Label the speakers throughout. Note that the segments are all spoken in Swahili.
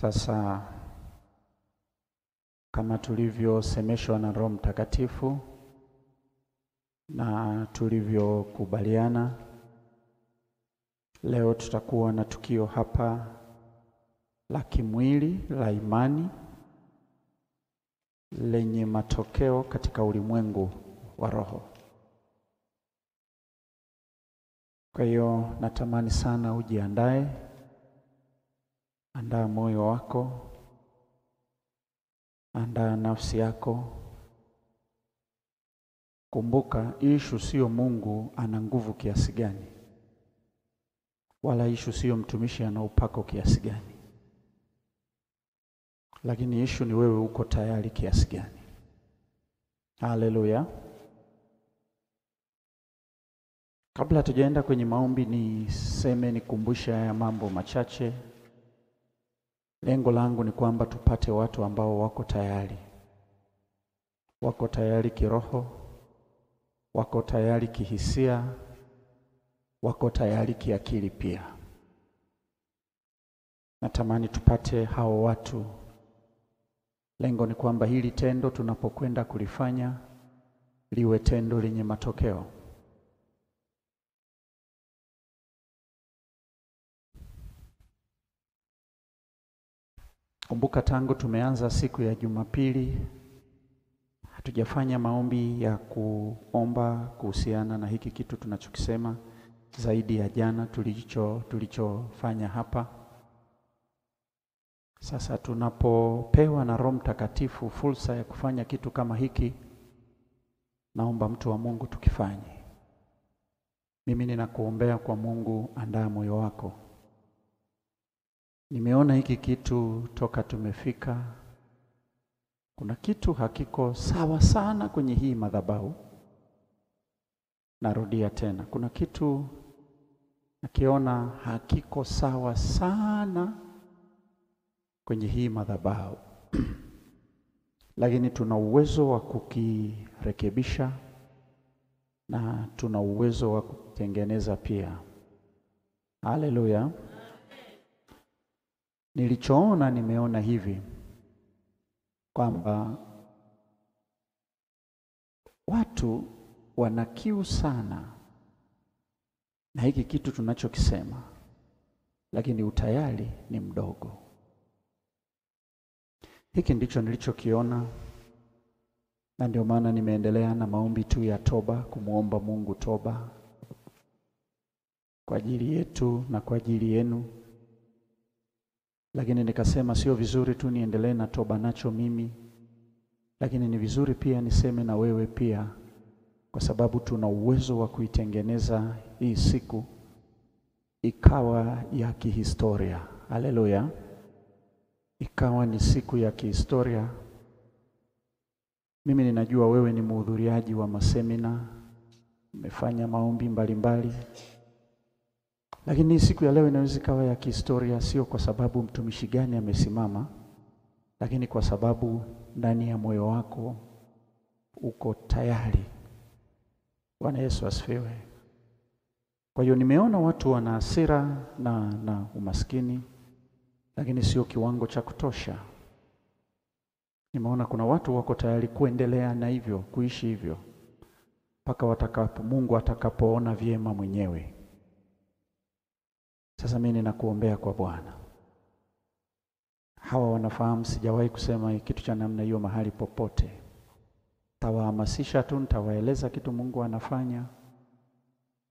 Speaker 1: Sasa kama tulivyosemeshwa na Roho Mtakatifu na tulivyokubaliana, leo tutakuwa na tukio hapa la kimwili la imani lenye matokeo katika ulimwengu wa roho. Kwa hiyo natamani sana ujiandae, andaa moyo wako, andaa nafsi yako. Kumbuka, ishu sio Mungu ana nguvu kiasi gani, wala ishu sio mtumishi ana upako kiasi gani, lakini ishu ni wewe uko tayari kiasi gani. Haleluya. Kabla hatujaenda kwenye maombi, niseme, nikumbushe haya mambo machache. Lengo langu ni kwamba tupate watu ambao wako tayari. Wako tayari kiroho, wako tayari kihisia, wako tayari kiakili pia. Natamani tupate hao watu. Lengo ni kwamba hili tendo tunapokwenda kulifanya liwe tendo lenye matokeo. Kumbuka, tangu tumeanza siku ya Jumapili hatujafanya maombi ya kuomba kuhusiana na hiki kitu tunachokisema zaidi ya jana tulichofanya hapa. Sasa tunapopewa na Roho Mtakatifu fursa ya kufanya kitu kama hiki, naomba mtu wa Mungu tukifanye. Mimi ninakuombea kwa Mungu, andaa moyo wako. Nimeona hiki kitu toka tumefika. Kuna kitu hakiko sawa sana kwenye hii madhabahu. Narudia tena, kuna kitu nakiona hakiko sawa sana kwenye hii madhabahu. Lakini tuna uwezo wa kukirekebisha na tuna uwezo wa kutengeneza pia. Haleluya. Nilichoona, nimeona hivi kwamba watu wana kiu sana na hiki kitu tunachokisema, lakini utayari ni mdogo. Hiki ndicho nilichokiona, na ndio maana nimeendelea na maombi tu ya toba, kumuomba Mungu toba kwa ajili yetu na kwa ajili yenu. Lakini nikasema sio vizuri tu niendelee na toba nacho mimi, lakini ni vizuri pia niseme na wewe pia, kwa sababu tuna uwezo wa kuitengeneza hii siku ikawa ya kihistoria. Haleluya. Ikawa ni siku ya kihistoria. Mimi ninajua wewe ni mhudhuriaji wa masemina, umefanya maombi mbalimbali. Lakini siku ya leo inaweza ikawa ya kihistoria, sio kwa sababu mtumishi gani amesimama, lakini kwa sababu ndani ya moyo wako uko tayari. Bwana Yesu asifiwe. Kwa hiyo nimeona watu wana hasira na umaskini, lakini sio kiwango cha kutosha. Nimeona kuna watu wako tayari kuendelea na hivyo, kuishi hivyo mpaka watakapo Mungu atakapoona vyema mwenyewe. Sasa mimi ninakuombea kwa Bwana. Hawa wanafahamu sijawahi kusema kitu cha namna hiyo mahali popote. Tawahamasisha tu, nitawaeleza kitu Mungu anafanya.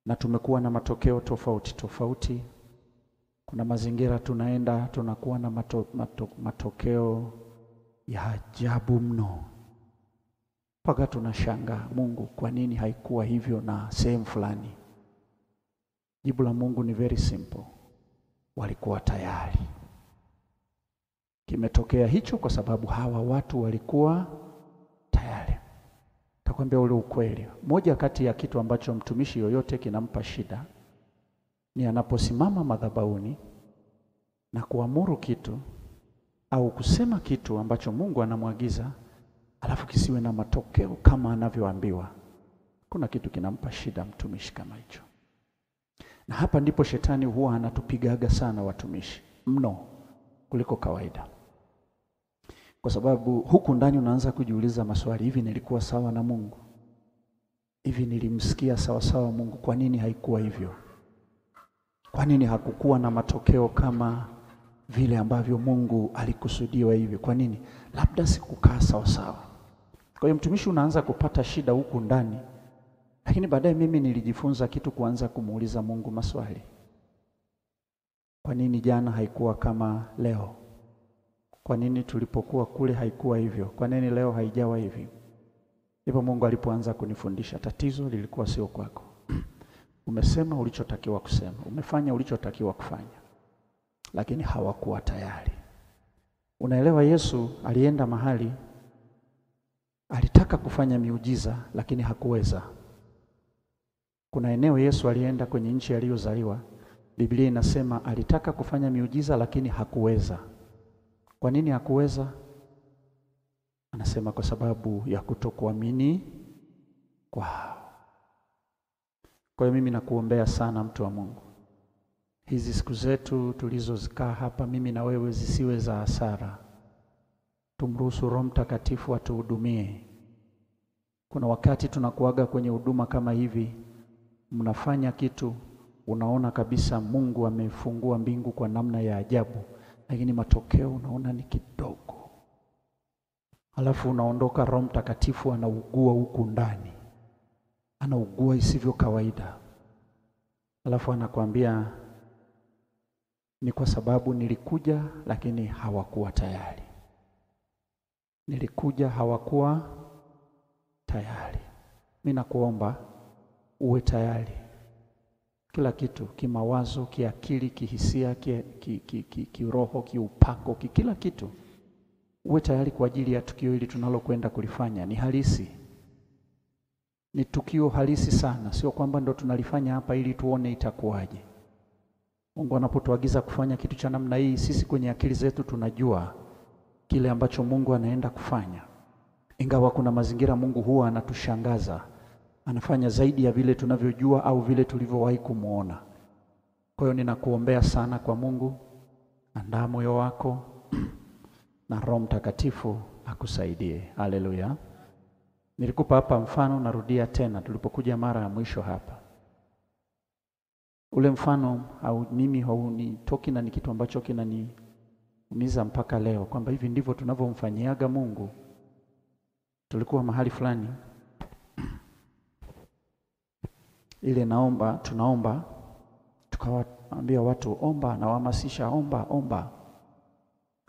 Speaker 1: Na tumekuwa na matokeo tofauti tofauti. Kuna mazingira tunaenda tunakuwa na matokeo ya ajabu mno, mpaka tunashangaa, Mungu, kwa nini haikuwa hivyo na sehemu fulani? Jibu la Mungu ni very simple. Walikuwa tayari. Kimetokea hicho kwa sababu hawa watu walikuwa tayari. Takwambia ule ukweli. Moja kati ya kitu ambacho mtumishi yoyote kinampa shida ni anaposimama madhabahuni na kuamuru kitu au kusema kitu ambacho Mungu anamwagiza, alafu kisiwe na matokeo kama anavyoambiwa. Kuna kitu kinampa shida mtumishi kama hicho. Na hapa ndipo shetani huwa anatupigaga sana watumishi mno. kuliko kawaida. Kwa sababu huku ndani unaanza kujiuliza maswali, hivi nilikuwa sawa na Mungu? Hivi nilimsikia sawa sawa Mungu? Kwa nini haikuwa hivyo? Kwa nini hakukuwa na matokeo kama vile ambavyo Mungu alikusudiwa hivi? Kwa nini? Labda sikukaa sawa sawa. Kwa hiyo mtumishi unaanza kupata shida huku ndani. Lakini baadaye mimi nilijifunza kitu, kuanza kumuuliza Mungu maswali. Kwa nini jana haikuwa kama leo? Kwa nini tulipokuwa kule haikuwa hivyo? Kwa nini leo haijawa hivi? Ndipo Mungu alipoanza kunifundisha, tatizo lilikuwa sio kwako. Umesema ulichotakiwa kusema, umefanya ulichotakiwa kufanya, lakini hawakuwa tayari. Unaelewa, Yesu alienda mahali alitaka kufanya miujiza lakini hakuweza. Kuna eneo Yesu alienda kwenye nchi aliyozaliwa, Biblia inasema alitaka kufanya miujiza lakini hakuweza. Kwa nini hakuweza? Anasema kwa sababu ya kutokuamini kwao. Kwa hiyo mimi nakuombea sana mtu wa Mungu, hizi siku zetu tulizozikaa hapa mimi na wewe zisiwe za hasara. Tumruhusu Roho Mtakatifu atuhudumie. Kuna wakati tunakuaga kwenye huduma kama hivi, mnafanya kitu unaona kabisa Mungu amefungua mbingu kwa namna ya ajabu, lakini matokeo unaona ni kidogo. Alafu unaondoka, Roho Mtakatifu anaugua huku ndani, anaugua isivyo kawaida. Alafu anakuambia ni kwa sababu nilikuja lakini hawakuwa tayari. Nilikuja hawakuwa tayari. Mimi nakuomba uwe tayari. Kila kitu, kimawazo, kiakili, kihisia, kiroho, kiupako, kila kitu. Uwe tayari kwa ajili ya tukio hili tunalokwenda kulifanya. Ni halisi. Ni tukio halisi sana, sio kwamba ndo tunalifanya hapa ili tuone itakuwaje. Mungu anapotuagiza kufanya kitu cha namna hii, sisi kwenye akili zetu tunajua kile ambacho Mungu anaenda kufanya. Ingawa kuna mazingira Mungu huwa anatushangaza, anafanya zaidi ya vile tunavyojua au vile tulivyowahi kumuona. Kwa hiyo ninakuombea sana kwa Mungu, andaa moyo wako na Roho Mtakatifu akusaidie. Haleluya. Nilikupa hapa mfano, narudia tena, tulipokuja mara ya mwisho hapa. Ule mfano au mimi haunitoki na ni kitu ambacho kinaniumiza mpaka leo, kwamba hivi ndivyo tunavyomfanyiaga Mungu. Tulikuwa mahali fulani ile naomba, tunaomba, tukawaambia watu omba, na wahamasisha omba, omba.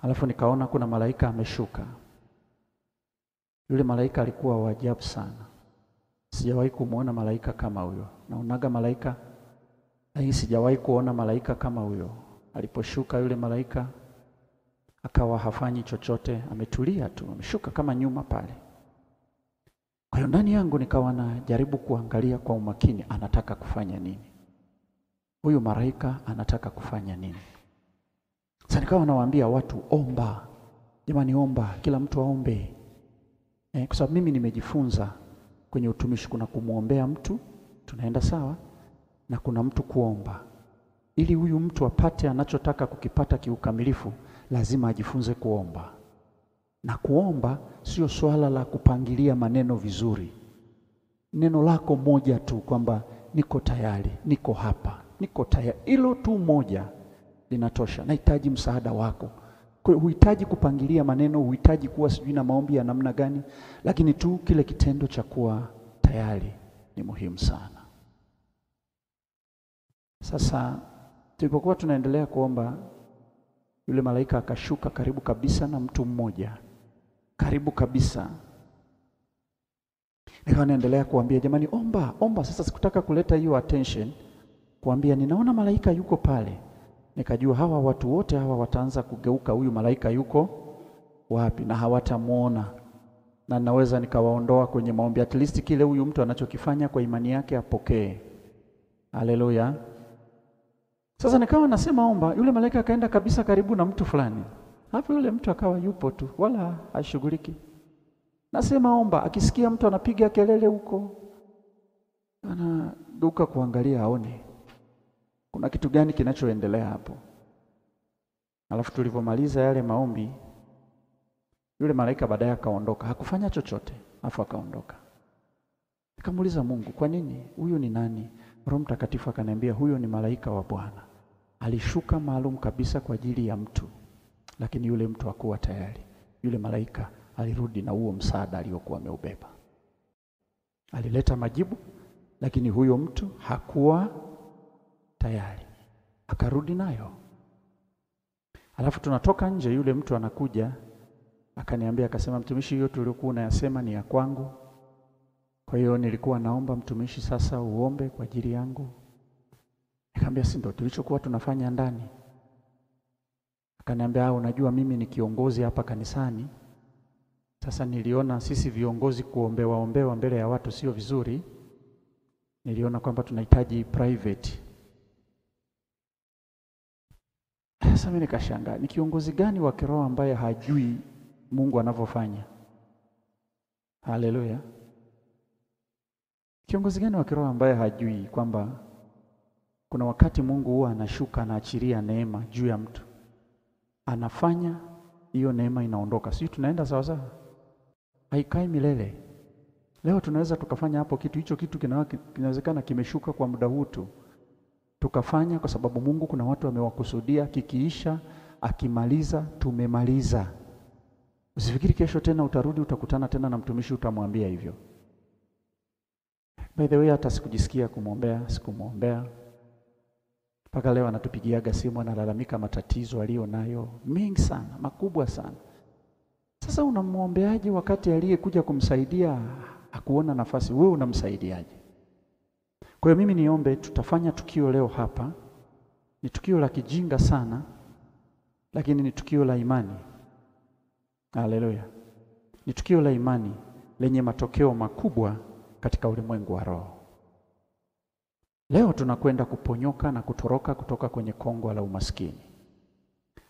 Speaker 1: Alafu nikaona kuna malaika ameshuka. Yule malaika alikuwa wa ajabu sana. Sijawahi kumuona malaika kama huyo. Naonaga malaika, lakini sijawahi kuona malaika kama huyo. Aliposhuka yule malaika akawa hafanyi chochote, ametulia tu, ameshuka kama nyuma pale. Kwa hiyo ndani yangu nikawa najaribu kuangalia kwa umakini, anataka kufanya nini? Huyu malaika anataka kufanya nini? Sasa nikawa nawaambia watu omba. Jamani omba, kila mtu aombe. Kwa sababu mimi nimejifunza kwenye utumishi kuna kumuombea mtu, tunaenda sawa, na kuna mtu kuomba. Ili huyu mtu apate anachotaka kukipata kiukamilifu, lazima ajifunze kuomba. Na kuomba sio swala la kupangilia maneno vizuri. Neno lako moja tu kwamba niko tayari, niko hapa, niko tayari. Hilo tu moja linatosha. Nahitaji msaada wako. Kwa hiyo huhitaji kupangilia maneno, huhitaji kuwa sijui na maombi ya namna gani, lakini tu kile kitendo cha kuwa tayari ni muhimu sana. Sasa tulipokuwa tunaendelea kuomba, yule malaika akashuka karibu kabisa na mtu mmoja. Karibu kabisa. Nikawa naendelea kuambia jamani omba, omba. Sasa sikutaka kuleta hiyo attention, kuambia ninaona malaika yuko pale. Nikajua hawa watu wote hawa wataanza kugeuka, huyu malaika yuko wapi, na hawatamuona. Na naweza nikawaondoa kwenye maombi, at least kile huyu mtu anachokifanya kwa imani yake apokee. Haleluya. Sasa nikawa nasema omba, yule malaika akaenda kabisa karibu na mtu fulani. Hapo yule mtu akawa yupo tu, wala hashughuliki. Nasema omba, akisikia mtu anapiga kelele huko, anageuka kuangalia aone kuna kitu gani kinachoendelea hapo. Alafu tulipomaliza yale maombi, yule malaika baadaye akaondoka, hakufanya chochote, afu akaondoka. Nikamuuliza Mungu, kwa nini? Huyu ni nani? Roho Mtakatifu akaniambia huyo ni malaika wa Bwana. Alishuka maalum kabisa kwa ajili ya mtu, lakini yule mtu hakuwa tayari. Yule malaika alirudi na huo msaada aliokuwa ameubeba. Alileta majibu, lakini huyo mtu hakuwa tayari. Akarudi nayo. Alafu tunatoka nje, yule mtu anakuja akaniambia, akasema, mtumishi, hiyo tuliokuwa unayasema ni ya kwangu. Kwa hiyo nilikuwa naomba mtumishi sasa uombe kwa ajili yangu. Nikamwambia si ndio tulichokuwa tunafanya ndani? Akaniambia unajua mimi ni kiongozi hapa kanisani. Sasa niliona sisi viongozi kuombewa ombewa mbele ya watu sio vizuri. Niliona kwamba tunahitaji private. Sasa mimi nikashangaa, ni kiongozi gani wa kiroho ambaye hajui Mungu anavyofanya? Haleluya. Kiongozi gani wa kiroho ambaye hajui kwamba kuna wakati Mungu huwa anashuka anaachilia neema juu ya mtu, anafanya hiyo neema inaondoka. Sisi tunaenda sawa sawa, haikai milele. Leo tunaweza tukafanya hapo kitu, hicho kitu kinawezekana kimeshuka kwa muda huu tu, tukafanya kwa sababu Mungu kuna watu amewakusudia. Kikiisha, akimaliza, tumemaliza. Usifikiri kesho tena utarudi utakutana tena na mtumishi utamwambia hivyo. By the way, hata sikujisikia kumwombea, sikumwombea. Mpaka leo anatupigiaga simu analalamika matatizo aliyo nayo mengi sana, makubwa sana. Sasa unamwombeaje wakati aliyekuja kumsaidia hakuona nafasi? Wewe unamsaidiaje? Kwa hiyo mimi niombe, tutafanya tukio leo hapa. Ni tukio la kijinga sana, lakini ni tukio la imani. Haleluya. Ni tukio la imani lenye matokeo makubwa katika ulimwengu wa roho. Leo tunakwenda kuponyoka na kutoroka kutoka kwenye kongwa la umaskini.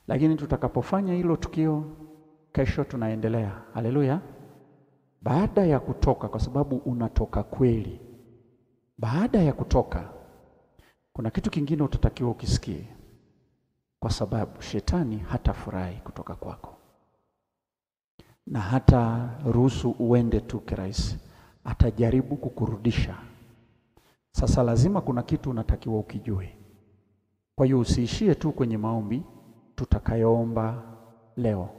Speaker 1: Lakini tutakapofanya hilo tukio, kesho tunaendelea. Haleluya. Baada ya kutoka, kwa sababu unatoka kweli. Baada ya kutoka, kuna kitu kingine utatakiwa ukisikie, kwa sababu shetani hatafurahi kutoka kwako, na hata ruhusu uende tu kirahisi. Atajaribu kukurudisha. Sasa lazima kuna kitu unatakiwa ukijue. Kwa hiyo usiishie tu kwenye maombi tutakayoomba leo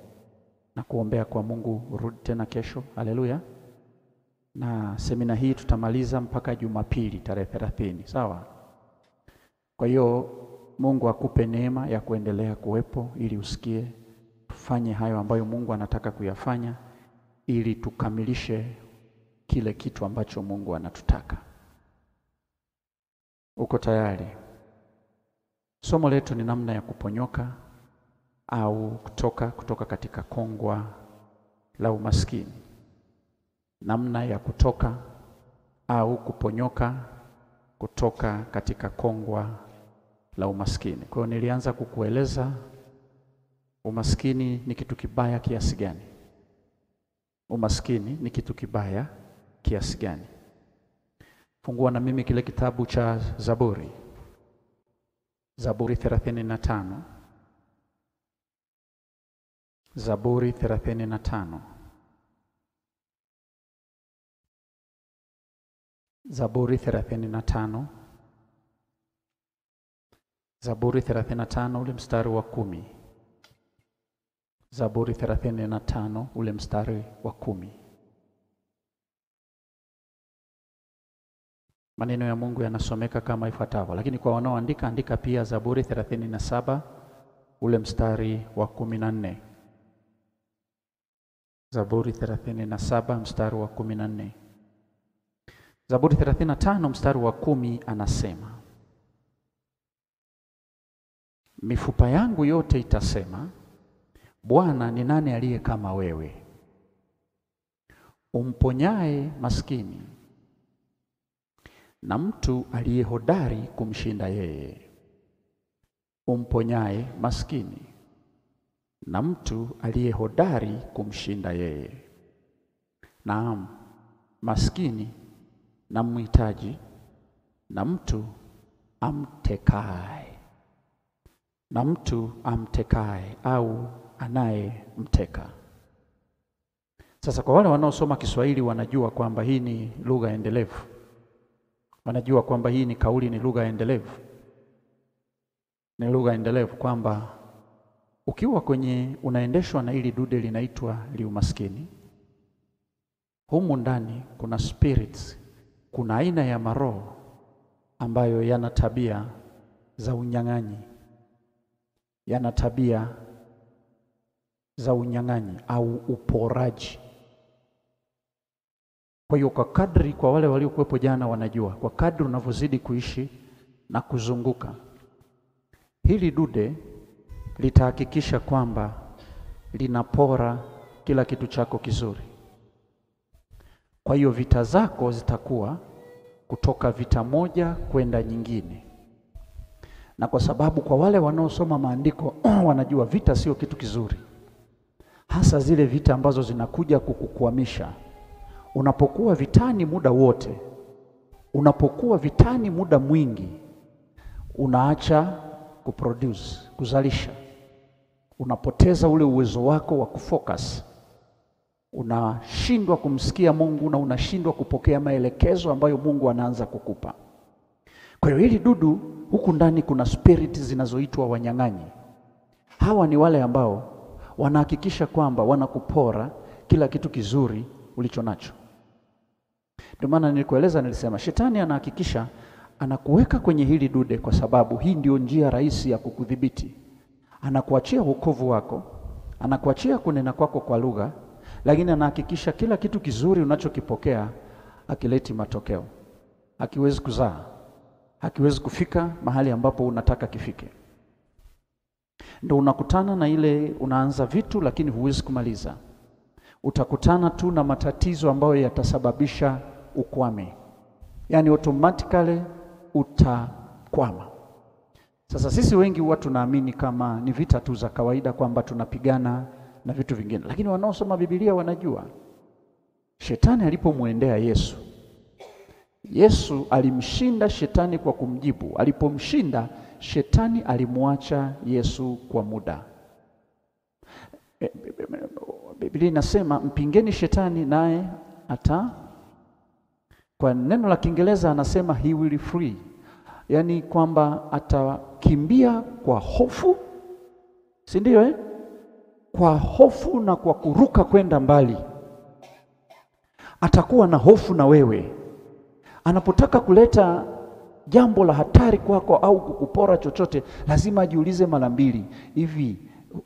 Speaker 1: na kuombea kwa Mungu urudi tena kesho. Haleluya. Na semina hii tutamaliza mpaka Jumapili tarehe 30, sawa? Kwa hiyo Mungu akupe neema ya kuendelea kuwepo ili usikie, tufanye hayo ambayo Mungu anataka kuyafanya ili tukamilishe kile kitu ambacho Mungu anatutaka. Uko tayari? Somo letu ni namna ya kuponyoka au kutoka katika kongwa la umaskini. Namna ya kutoka au kuponyoka kutoka katika kongwa la umaskini. Kwa hiyo nilianza kukueleza umaskini ni kitu kibaya kiasi gani. Umaskini ni kitu kibaya kiasi gani. Fungua na mimi kile kitabu cha Zaburi. Zaburi 35. Zaburi 35. Zaburi 35. Zaburi 35 ule mstari wa 10. Zaburi 35 ule mstari wa 10. Maneno ya Mungu yanasomeka kama ifuatavyo, lakini kwa wanaoandika, andika pia Zaburi 37 ule mstari wa 14. Zaburi 37 mstari wa 14. Zaburi 35 mstari wa 10 anasema, mifupa yangu yote itasema, Bwana ni nani aliye kama wewe, umponyaye maskini na mtu aliye hodari kumshinda yeye. Umponyaye maskini na mtu aliye hodari kumshinda yeye. Naam, maskini na mhitaji na mtu amtekaye. na mtu amtekae au anayemteka. Sasa kwa wale wanaosoma Kiswahili wanajua kwamba hii ni lugha endelevu. Wanajua kwamba hii ni kauli, ni lugha endelevu. Ni lugha endelevu kwamba ukiwa kwenye unaendeshwa na ili dude linaitwa liumaskini, humu ndani kuna spirits, kuna aina ya maroho ambayo yana tabia za unyang'anyi, yana tabia za unyang'anyi au uporaji. Kwa hiyo kwa kadri, kwa wale waliokuwepo jana wanajua, kwa kadri unavyozidi kuishi na kuzunguka, hili dude litahakikisha kwamba linapora kila kitu chako kizuri. Kwa hiyo vita zako zitakuwa kutoka vita moja kwenda nyingine. Na kwa sababu kwa wale wanaosoma maandiko wanajua vita sio kitu kizuri, hasa zile vita ambazo zinakuja kukukwamisha. Unapokuwa vitani muda wote, unapokuwa vitani muda mwingi, unaacha kuproduce, kuzalisha. Unapoteza ule uwezo wako wa kufocus. Unashindwa kumsikia Mungu na unashindwa kupokea maelekezo ambayo Mungu anaanza kukupa. Kwa hiyo hili dudu, huku ndani kuna spirit zinazoitwa wanyang'anyi. Hawa ni wale ambao wanahakikisha kwamba wanakupora kila kitu kizuri ulicho nacho. Ndio maana nilikueleza, nilisema shetani anahakikisha anakuweka kwenye hili dude kwa sababu hii ndio njia rahisi ya kukudhibiti. Anakuachia wokovu wako, anakuachia kunena kwako kwa lugha, lakini anahakikisha kila kitu kizuri unachokipokea hakileti matokeo, hakiwezi kuzaa, hakiwezi kufika mahali ambapo unataka kifike. Ndio unakutana na ile, unaanza vitu lakini huwezi kumaliza. Utakutana tu na matatizo ambayo yatasababisha ukwame, yaani automatically utakwama. Sasa sisi wengi huwa tunaamini kama ni vita tu za kawaida, kwamba tunapigana na vitu vingine, lakini wanaosoma Biblia wanajua shetani alipomwendea Yesu, Yesu alimshinda shetani kwa kumjibu. Alipomshinda shetani alimwacha Yesu kwa muda. Biblia inasema mpingeni shetani naye ata, kwa neno la Kiingereza anasema he will free, yaani kwamba atakimbia kwa hofu, si ndio eh? Kwa hofu na kwa kuruka kwenda mbali. Atakuwa na hofu na wewe. Anapotaka kuleta jambo la hatari kwako au kukupora chochote, lazima ajiulize mara mbili, hivi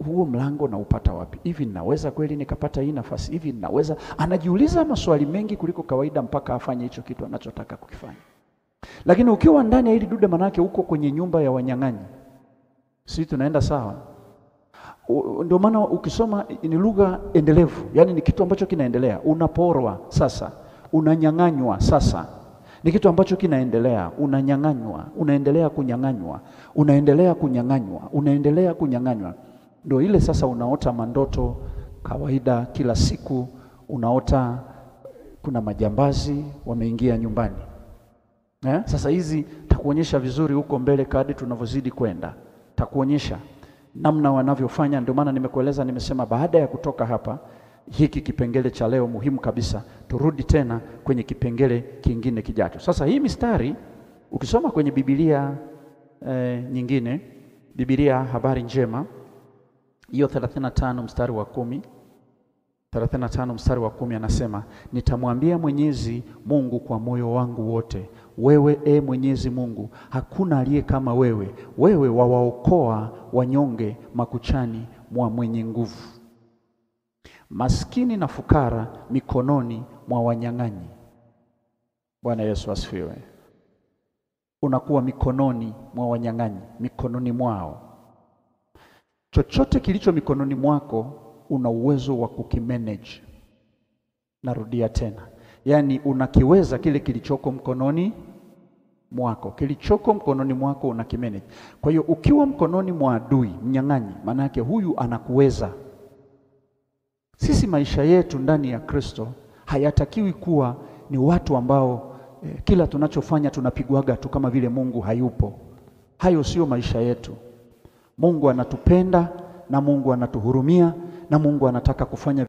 Speaker 1: huo mlango naupata wapi? Hivi ninaweza kweli nikapata hii nafasi? Hivi ninaweza? Anajiuliza maswali mengi kuliko kawaida mpaka afanye hicho kitu anachotaka kukifanya. Lakini ukiwa ndani ya hili dude, manake uko kwenye nyumba ya wanyang'anyi. Sisi tunaenda sawa. Ndio maana ukisoma ni lugha endelevu, yaani ni kitu ambacho kinaendelea. Unaporwa sasa, unanyang'anywa sasa, ni kitu ambacho kinaendelea. Unanyang'anywa, unaendelea kunyang'anywa, unaendelea kunyang'anywa, unaendelea kunyang'anywa. Ndio ile sasa unaota mandoto kawaida, kila siku unaota kuna majambazi wameingia nyumbani. Sasa hizi takuonyesha vizuri huko mbele kadri tunavyozidi kwenda, takuonyesha namna wanavyofanya. Ndio maana nimekueleza, nimesema baada ya kutoka hapa, hiki kipengele cha leo muhimu kabisa, turudi tena kwenye kipengele kingine kijacho. Sasa hii mistari ukisoma kwenye Biblia nyingine, Biblia Habari Njema hiyo 35 mstari wa 10, 35 mstari wa 10 anasema, nitamwambia Mwenyezi Mungu kwa moyo wangu wote, wewe e Mwenyezi Mungu, hakuna aliye kama wewe, wewe wawaokoa wanyonge makuchani mwa mwenye nguvu, maskini na fukara mikononi mwa wanyang'anyi. Bwana Yesu asifiwe. Unakuwa mikononi mwa wanyang'anyi, mikononi mwao. Chochote kilicho mikononi mwako una uwezo wa kukimanage. Narudia tena, yaani unakiweza kile kilichoko mkononi mwako, kilichoko mkononi mwako unakimanage. Kwa hiyo ukiwa mkononi mwa adui mnyang'anyi, maana yake huyu anakuweza. Sisi maisha yetu ndani ya Kristo hayatakiwi kuwa ni watu ambao kila tunachofanya tunapigwaga tu kama vile Mungu hayupo. Hayo sio maisha yetu. Mungu anatupenda na Mungu anatuhurumia na Mungu anataka kufanya